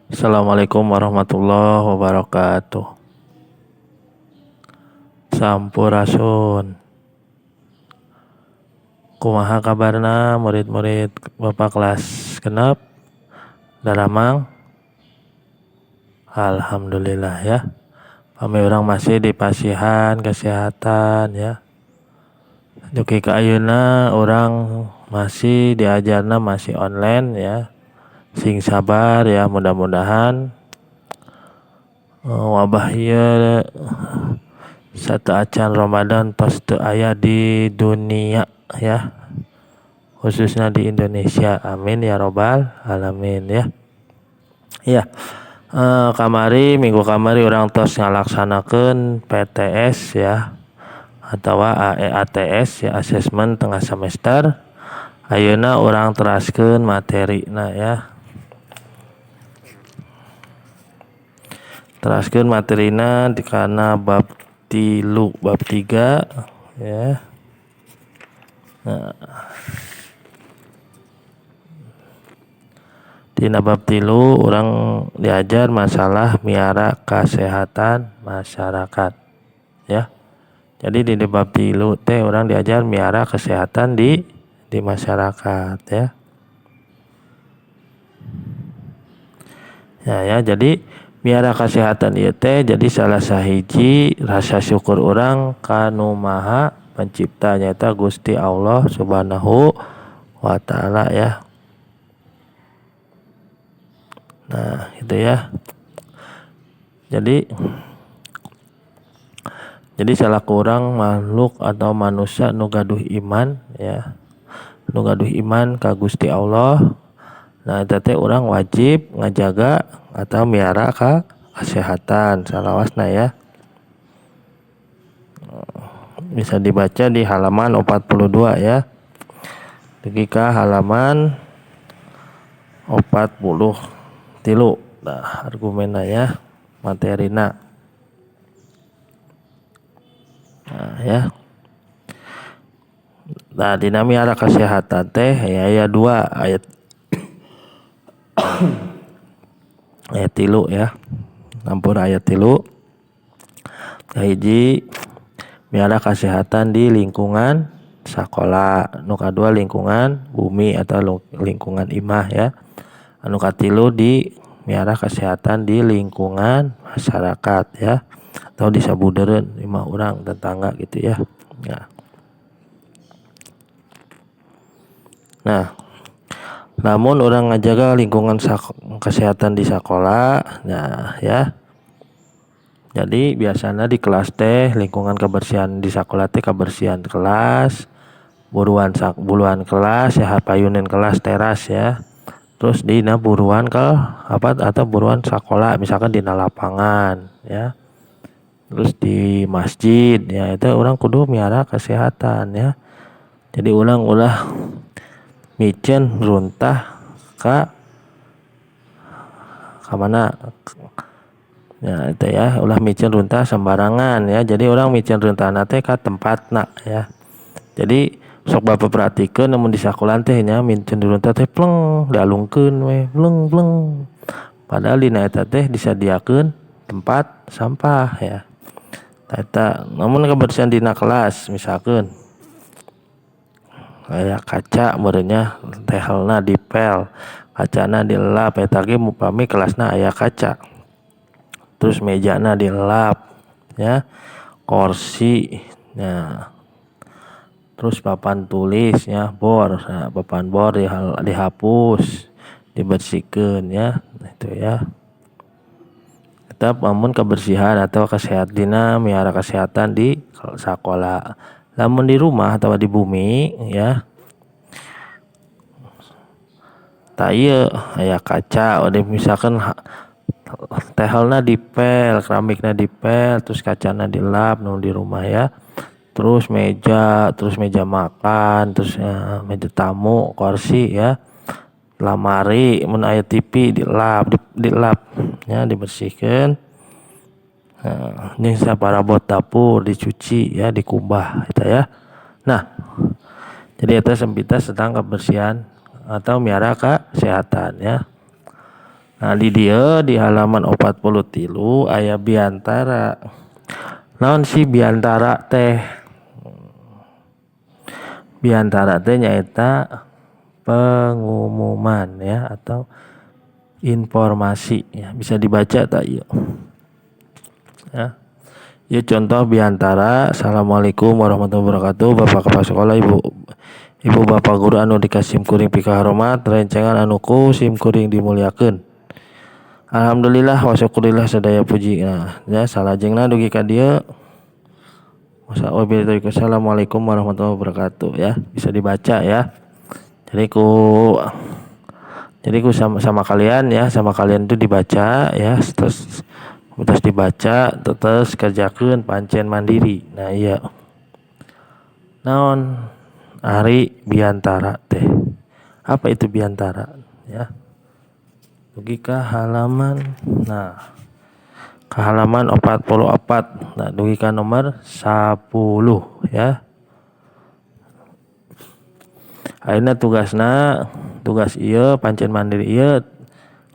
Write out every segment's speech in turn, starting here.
Assalamualaikum warahmatullahi wabarakatuh. Sampurasun. Kumaha kabarna murid-murid Bapak kelas genep? Daramang? Alhamdulillah ya. Pami urang masih dipasihan kesehatan ya. Dugi ka ayeuna urang masih diajarna masih online ya. Sing sabar ya, mudah-mudahan wabah ieu sateuacan Ramadan tos teu aya di dunia ya, khususnya di Indonesia, amin ya robbal alamin ya. Ya, kamari minggu kamari urang tos ngalaksanakeun PTS ya atau AEATS ya, asesmen tengah semester. Ayeuna urang teraskeun materina ya. Teraskeun materina dikana bab 3, bab 3 ya. Nah, dina bab 3 urang diajar masalah miara kesehatan masyarakat ya. Jadi di bab 3 teh urang diajar miara kesehatan di masyarakat ya. Ya ya, jadi miara kesehatan ieu teh jadi salah sahiji rasa syukur urang ka nu Maha Pencipta nyaeta Gusti Allah Subhanahu wa taala ya. Nah, itu ya. Jadi salaku urang makhluk atau manusia nu gaduh iman ya. Nu gaduh iman ka Gusti Allah. Nah, eta teh urang wajib ngajaga atau miara ka kesehatan salawasna ya. Bisa dibaca di halaman 42 ya. Dugi ka halaman 43. Nah, argumenna ya, materina. Nah, ya. Nah, dina miara kesehatan teh ya aya 2 ayat ayat 3 ya. Ampun ayat 3. Kahiji miara kesehatan di lingkungan sakola, nu kadua lingkungan bumi atau lingkungan imah ya. Anu katilu di miara kesehatan di lingkungan masyarakat ya, atau di sabudereun imah urang tetangga gitu ya. Nah, namun orang ngajaga lingkungan kesehatan di sekolah, nah ya. Jadi biasanya di kelas teh lingkungan kebersihan di sekolah teh kebersihan kelas, buruan kelas ya, payunin kelas teras ya. Terus dina buruan ke apa atau buruan sekolah misalkan dina lapangan ya. Terus di masjid ya, itu orang kudu miara kesehatan ya. Jadi ulang ulah miceun runtah ka mana ya itu ya, ulah miceun runtah sembarangan ya. Jadi orang miceun runtahna teh ka tempatna ya. Jadi sok bapak perhatikeun namun di sakola teh nya miceun runtah teh pleng dialungkeun we, pleng pleng. Padahal dina eta teh disadiakeun tempat sampah ya. Eta namun kebersihan dina kelas misalkeun aya kaca meureunnya tehelna dipel, kacana dilap eta ge upami kelasna aya kaca. Terus mejana dilap ya, kursi nah. Terus papan tulis ya, bor, nah, papan bor dihapus, dibersihkeun ya, itu ya. Tetap amun kebersihan atau kesehatan dina miara kesehatan di sakola. Lamun di rumah atau di bumi ya, tak ieu aya kaca, misalkan tehelna dipel, keramikna dipel, terus kacana dilap nu di rumah ya. Terus meja makan, terus ya, meja tamu, kursi ya, lamari, mun aya TV dilap, dilap ya, dibersihkeun. Nah, ini parabot dapur dicuci ya, dikumbah eta ya. Nah, jadi eta sempita tentang kebersihan atau miara kesehatan ya. Nah di dieu di halaman 43 aya biantara. Naon sih biantara teh? Biantara teh nyaeta pengumuman ya atau informasi ya, bisa dibaca tak ieu. Ya. Ieu contoh biantara. Assalamualaikum warahmatullahi wabarakatuh. Bapak kepala sekolah, Ibu bapak guru anu di ka simkuring pikaharomat, rencangan anu ku simkuring dimuliakeun. Alhamdulillah wa syukurillah sadaya puji. Nah, ya salajengna dugi ka dieu. Wassalamualaikum warahmatullahi wabarakatuh ya. Bisa dibaca ya. Jadi ku sama kalian ya, sama kalian itu dibaca ya, terus terus dibaca terus kerjakeun pancen mandiri. Nah iya. Naon ari biantara teh? Apa itu biantara ya? Dugi ka halaman, nah ke halaman 44, nah dugi ka nomor 10 ya. Ayeuna tugasna, tugas ieu pancen mandiri ieu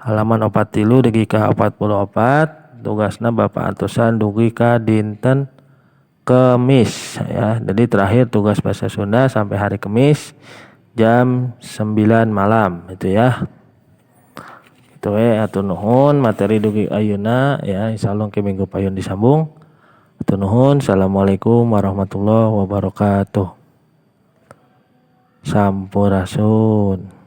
halaman 43 dugi ka 44, tugasna Bapak antosan dugi ka dinten Kemis ya. Jadi terakhir tugas bahasa Sunda sampai hari Kemis jam 9 malam itu ya. Itu we, hatur nuhun materi dugi ayeuna ya, insyaallah ke minggu payun disambung. Hatur nuhun. Assalamualaikum warahmatullahi wabarakatuh. Sampurasun.